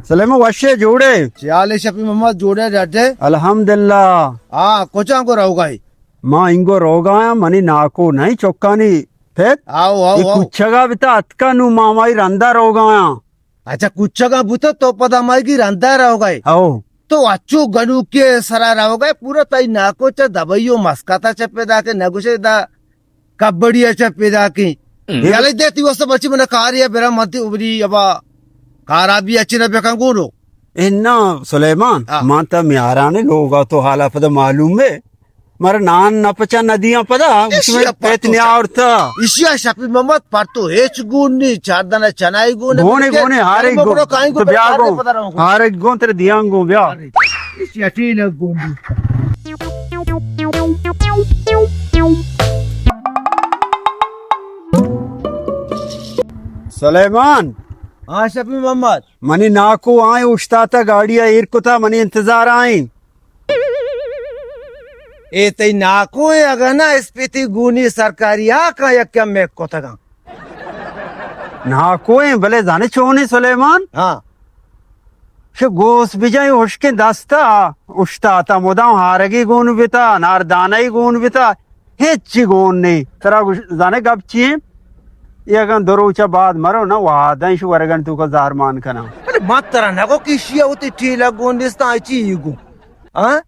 سلیمان وشے جوڑے؟ چیالے شپی محمد جوڑے ڈاڈے؟ الحمدللہ۔ ہاں، کجا گو روگائے؟ ما انگو روگایاں، منی ناکو نہیں چکانی پت۔ آؤ، آؤ، اے آؤ۔ کچگا بتا اتکا نو مامائی رندا روگایاں۔ اچھا، کچگا بوتا تو پدا مائی گی رندا روگائے؟ آؤ۔ تو اچو گنوکے سرا روگائے، پورا تئی ناکو چا دبئی و مسکتا چا پیدا کے نگوشے دا کبڈی ء چہ پیداکیں۔ ہم۔ یلہ دے تی واسطہ بچی من کاری ء برا من تی عمری ابا کارا بھی اچی نہ بکن گونو۔ انا سلیمان، ہاں۔ من تا میارانے لوگا تو حالا پدا معلوم ہے۔ مر نان نہ پچا ندیاں پدا، اس ایشی میں ء پت پتو نیا سا۔ اور تھا۔ ایشی ء شپی محمد پر تو ہیچ گون نی، چاردن چنائی گون۔ گونے، گونے، ہارے گون۔ تو بیا گون۔ ہارے گون تیرے دیاں گون بیا۔ ارے، ایشی ء ٹیلہ گون۔ سلیمان۔ ہاں شفیع محمد۔ منی ناکو آئیں اوشتاتا گاڑی ء ایر کتا، منی انتظار آئیں۔ اے تئی ناکو ایں، اگاں نہ اسپیتی گونی سرکاری آ کاں یک کم میک کتگاں۔ ناکو ایں، بلے زانے چونیں سلیمان؟ ہاں۔ کہ گوس بجائیں ہشکیں دستا اشتاتا مدام ہارگی گون بتا، ناردانئی گون بتا، ہچی گون نہیں۔ ترا گوش-، زانے گپ چی ایں؟ یہ اگاں دو روچہ بعد مرو نا، وہداں شو ورگن تو کا زارمان کنا۔ ارے ما ترا نگو کشی ہوتی ٹھیلا گون نیستا، چی گو؟ ہاں؟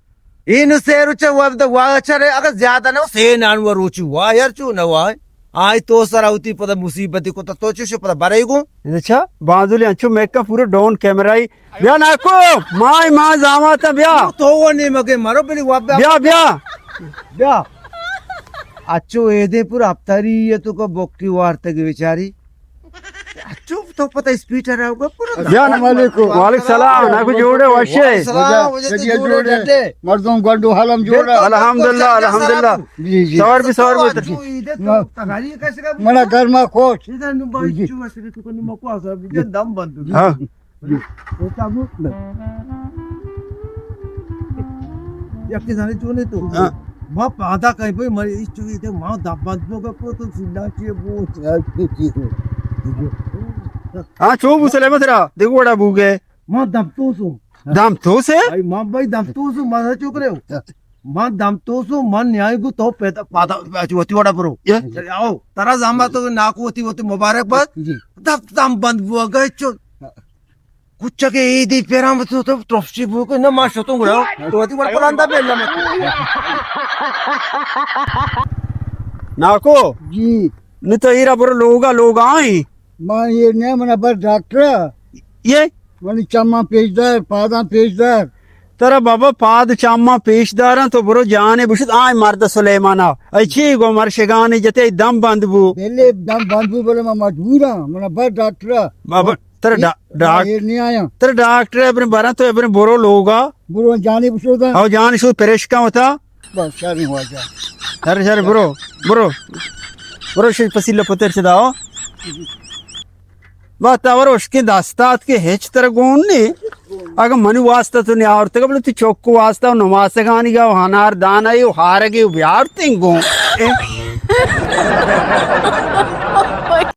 این سیر چہ وقت واچر اگر زیادہ نہ سے نان و روچی وا یار چو نہ وا۔ آئی تو سرا ہوتی پتہ مصیبتی کو تو چو شو پتہ برے گو۔ اچھا، بازولی انچو میکا پورا ڈون کیمرہ ای۔ بیا ناکو، مائی ماں زاماتا بیا۔ تو وہ نہیں مگے مرو بلی وا بیا۔ بیا، بیا۔ بیا۔ اچو اے دے پورا ہفتاری ہے تو کو بوکی وارتگی بیچاری۔ اچو تو پتہ اسپیڈ رہا ہوگا پورا۔ السلام علیکم۔ وعلیکم السلام۔ ناکو جوڑے وشے؟ وعلیکم السلام۔ وجہ تو جوڑے جوڑے۔ ڈٹے۔ مردم گنڈو حالم جوڑا۔ الحمدللہ، الحمدللہ۔ جی، جی۔ سوار بھی، سوار بھی۔ اچو اے دے تو تگاری کسے کا منا گرما کوچ۔ سیدھا نو بھائی جی۔ چو اسے تو کو نو مکو اسا بھی دم بند۔ ہاں۔ یکی زنی چونے تو۔ ہاں۔ ما پادا کئی بھئی، ما اس چوی تے ما دم بند بو کو تو سیدھا چیے بو۔ ہاں، چو بو سلیمہ ترا، دیکھو وڑا بو گئے۔ ما دم تو سو۔ دم تو سے؟ بھائی، ما بھائی دم تو سو، ما چو کرے ہو۔ ما دم تو سو، من نیائی گو تو پیدا پادا، وتی وڑا برو۔ یہ؟ آؤ، ترا زاماتا ناکو وتی وتی مبارک باد۔ جی۔ دم، دم بند بو گئے چو۔ کچکے اے دی پیرام تو، تو ٹرفشی بو کو نہ ما شتوں گڑا۔ تو وتی وڑ پلاندا بیلا مت۔ ناکو۔ جی۔ نو تو ایرا برو لوگا، لوگا آئیں۔ ما یہ نہ منا بس ڈاکٹر۔ یہ؟ منی چماں پیش دار، پاداں پیش دار۔ ترا بابا پاد چماں پیش داراں تو برو جانے بشت آئیں مرد سلیمانا۔ اے چی گو مر شگانے جتے دم بند بو۔ بلے دم بند بو بلے ما مجبوراں۔ منا بس ڈاکٹر۔ بابا ترا ڈا-، ڈاک-، ایر نہیں آیا۔ ترا ڈاکٹر ابن براں تو ابن برو لوگا۔ برو جانے بشو دا۔ او جان شو پرشکا ہوتا۔ بس شر واجہ۔ شر شر برو، برو۔ برو شی پسیلہ پتر چدا ہو۔ با تور اشکیں دستات کہ ہچ تر گون نی۔ اگہ منی واسطہ تو نی آورتگ، بلے تو چوک واسطہ و نماسگانی گا و ہنار دانائی و ہارگی و بیارتیں گون۔ اے؟